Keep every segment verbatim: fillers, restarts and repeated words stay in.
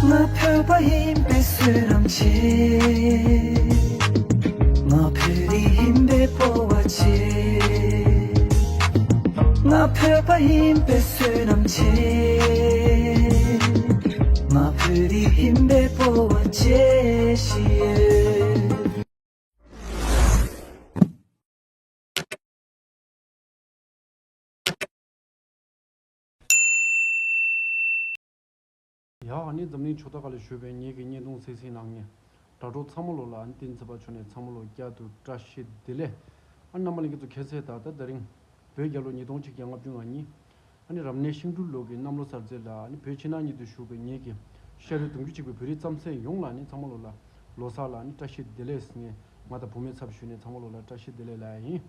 ང་བོད་པ་ཡིན་པའི་བསོད་ནམས་ཆེ། ང་བོད་རིགས་ཡིན་པའི་སྤོབས་པ་ཆེ། ང་བོད་པ་ཡིན་པའི་བསོད་ནམས་ཆེ། ང་བོད་རིགས་ཡིན་པའི་སྤོབས་པ་ཆེ་ཞིག་ཡོད། ཡ། ཨ་ནི་འཛམ་གླིང་ཕྱོགས་མཐའ་ཁག་ལ་བཞུགས་པའི་ངེད་ཀྱི་བརྙན་ཐུང་གསན་གཟིགས་གནང་མཁན་དྲ་གྲོགས་ཚང་མ་ལོ་ལ་ཨ་ནི་བསྟན་འཛིན་པ་མཆོག་ནས་ཚང་མ་ལོ་བསྐྱར་དུ་བཀྲ་ཤིས་བདེ་ལེགས། ཨ་ནི་རྣམ་པ་ལྷན་རྒྱས་ཚོ་ཁྱད་བསད་ད་ལྟ་དེ་རིང་བོད་རྒྱལ་ལོ་ཉིས་སྟོང་ཆིག་བརྒྱ་ལྔ་བཅུ་ང་གཉིས། ཨ་ནི་རབ་གནས་ཤིང་འབྲུག་ལོ་གི་གནམ་ལོ་གསར་ཚེས་ལ་ཨ་ནི་བོད་ཕྱི་ནང་གཉིས་སུ་བཞུགས་པའི་ངེད་ཀྱི་ཤ་རུས་གདུང་རྒྱུད་གཅིག་པའི་བོད་རིགས་རྩམ་ཟན་ཡོངས་ལ་ཨ་ནི་ཚང་མ་ལོ་ལ་ལོ་གསར་ལ་ཨ་ནི་བཀྲ་ཤིས་བདེ་ལེགས་ཟེར་ངས་ང་དང་བུ་མོའི་ཚབ་ཞུས་ནས་ཚང་མ་ལོ་ལ་བཀྲ་ཤིས་བདེ་ལེགས་ལབ་ཡ་ཡིན།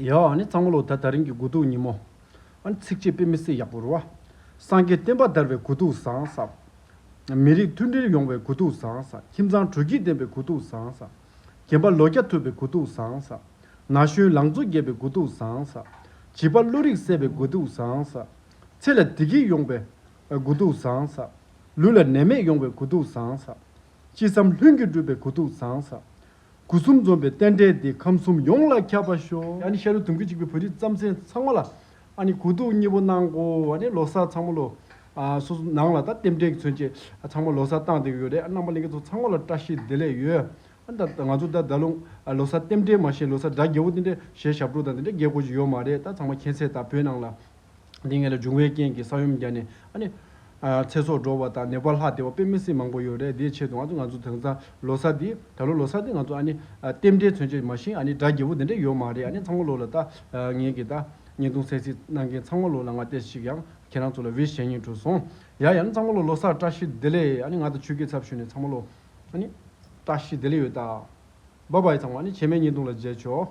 ཡ། ཨ་ནི་ཚང་མ་ལོ་ད་དེ་རིང་གི་དགུ་ཐུག་ཉིན་མོ། ཨ་ནི་ཚིགས་བཅད་དཔེ་མི་སྲིད་ཡག་པོ་རེད་བ། སངས་རྒྱས་བསྟན་པ་དར་བའི་དགུ་ཐུག་བཟང་ཟེར། མི་རིགས་མཐུན་སྒྲིལ་ཡོང་བའི་དགུ་ཐུག་བཟང་ཟེར། ཁྱིམ་ཚང་དྲོ་སྐྱིད་ལྡན་པའི་དགུ་ཐུག་བཟང་ཟེར། རྒན་པ་ལོ་བརྒྱ་ཐུབ་པའི་དགུ་ཐུག་བཟང་ཟེར། ན་གཞོན་ལང་ཚོ་རྒྱས་པའི་དགུ་ཐུག་བཟང་ཟེར། བྱིས་པ་བློ་རིག་གསལ་བའི་དགུ་ཐུག་བཟང་ཟེར། ཚེ་ལ་བདེ་སྐྱིད་ཡོང་བའི་དགུ་ཐུག་བཟང་ཟེར། ལུས་ལ་ནད་མེད་ཡོང་བའི་དགུ་ཐུག་བཟང་ཟེར། ཅི་བསམ་ལྷུན་གྱིས་འགྲུབ་པའི་དགུ་ཐུག་བཟང་ཟེར། དགུ་གསུམ་འཛོམས་པའི་རྟེན་འབྲེལ་འདི་ཁམས་གསུམ་ཡོངས་ལ་ཁྱབ་པར་ཤོག་ཨ་ནི་ཤ་རུས་གདུང་རྒྱུད་གཅིག་པའི་བོད་རིགས་རྩམ་ཟན་ཚང་མ་ལ་ཨ་ནི་དགུ་ཐུག་གཉིས་པོ་གནང་གོ་ཨ་ནི་ལོ་གསར་ཚང་མ་ལོ། ཨ་སོ་སོ་ནང་ལ་ད་རྟེན་འབྲེལ་གྱི་མཚོན་བྱེད་ཚང་མ་ལོ་གསར་བཏང་བསྡད་ཀྱི་ཡོད་རེད། ཨ་རྣམ་པ་ལྷན་རྒྱས་ཚོ་ཚང་མ་ལ་བཀྲ་ཤིས་བདེ་ལེགས་ཡོད། ཨ་ད་ང་ཚོ་ད་ད་ལོ་ལོ་གསར་རྟེན་འབྲེལ་མ་བཞེས་ལོ་གསར་སྒྲ་རྒྱས་པོ་དེ་འདྲ་བཞེས་ཞབས་བྲོ་དང་དེ་འདྲ་རྒྱག་དགོས་ཀྱི་ཡོད་མ་རེད། ད་ཚང་མ་ཁྱད་ཚད་ད་བོད་ནང་ལ། འདི་ངེད་ལ་འབྱུང་བའི་རྐྱེན་གྱིས་ས་ཡོམ་བརྒྱབ་ནས་ཨ་ནི། ཨ་ཚེ་སྲོག་འགྲོ་བ་དང་ནད་པ་ལྷག་བསྡད་པ་དཔེ་མི་སྲིད་མང་པོ་ཡོད་རེད། དེའི་ཆེད་དུ་ང་ཚོ་ང་ཚོ་དེང་སང་ལོ་གསར་འདི་ད་ལོ་ལོ་གསར་འདི་ང་ཚོ་ཨ་ནི་ཨ་རྟེན་འབྲེལ་མཚོན་བྱེད་མ་བཞེས་ཨ་ནི་སྒྲ་རྒྱས་པོ་འདི་འདྲ་ཡོད་མ་རེད། ཨ་ནི་ཚང་མ་ལོ་ལ་ད་ཨ་ངེད་ཀྱི་ད་བརྙན་ཐུང་གསན་གཟིགས་གནང་མཁན་ཚང་མ་ལོ་ལ་ང་བལྟས་ཤིག་ཡང་ཁྱེད་རང་ཚོ་ལ་ཝིཤ་བྱེད་སྙིང་བྲོ་སོང་། ཡ་ཡང་ཚང་མ་ལོ་ལོ་གསར་བཀྲ་ཤིས་བདེ་ལེགས། ཨ་ནི་ང་དང་ཆོས་སྐྱིད་ཚབ་ཞུས་ནས་ཚང་མ་ལོ་ཨ་ནི་བཀྲ་ཤིས་བདེ་ལེགས་ཡོད་ད། བྷ་བྷའི་ཚང་མ། ཨ་ནི་རྗེས་མའི་བརྙན་ཐུང་ལ་མཇལ་ཆོག་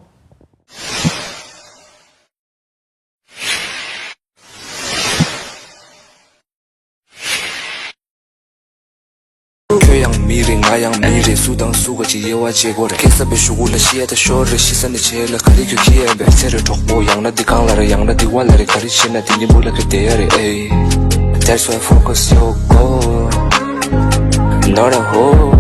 ཁྱོད་ཡང་མི་རེད། ང་ཡང་མི་རེད། སུ་དང་སུ་ག་ཅིག་དབྱེ་བ་འབྱེད་དགོས་རེད། སྐྱེས་ས་པའི་གཞུག་གུ་ལ་ཤི་ཡ་ད་ཤོར་རེད། ཤི་ས་ནི་བྱེད་ལ་ག་རེ་ཁྱོད་ཁྱི་ཡན་པའི་ཚེ་རེ་གྲོགས་པོ། ཡང་ན་འདི་གང་ལ་རེད། ཡང་ན་འདི་བ་ལ་རེད། ག་རེ་བྱེད་ན་འདི་ཉིན་མོ་ལ་ཁྱོད་བསྡད་ཡ་རེད། ཨེ། That's why focus your goal, not a hole.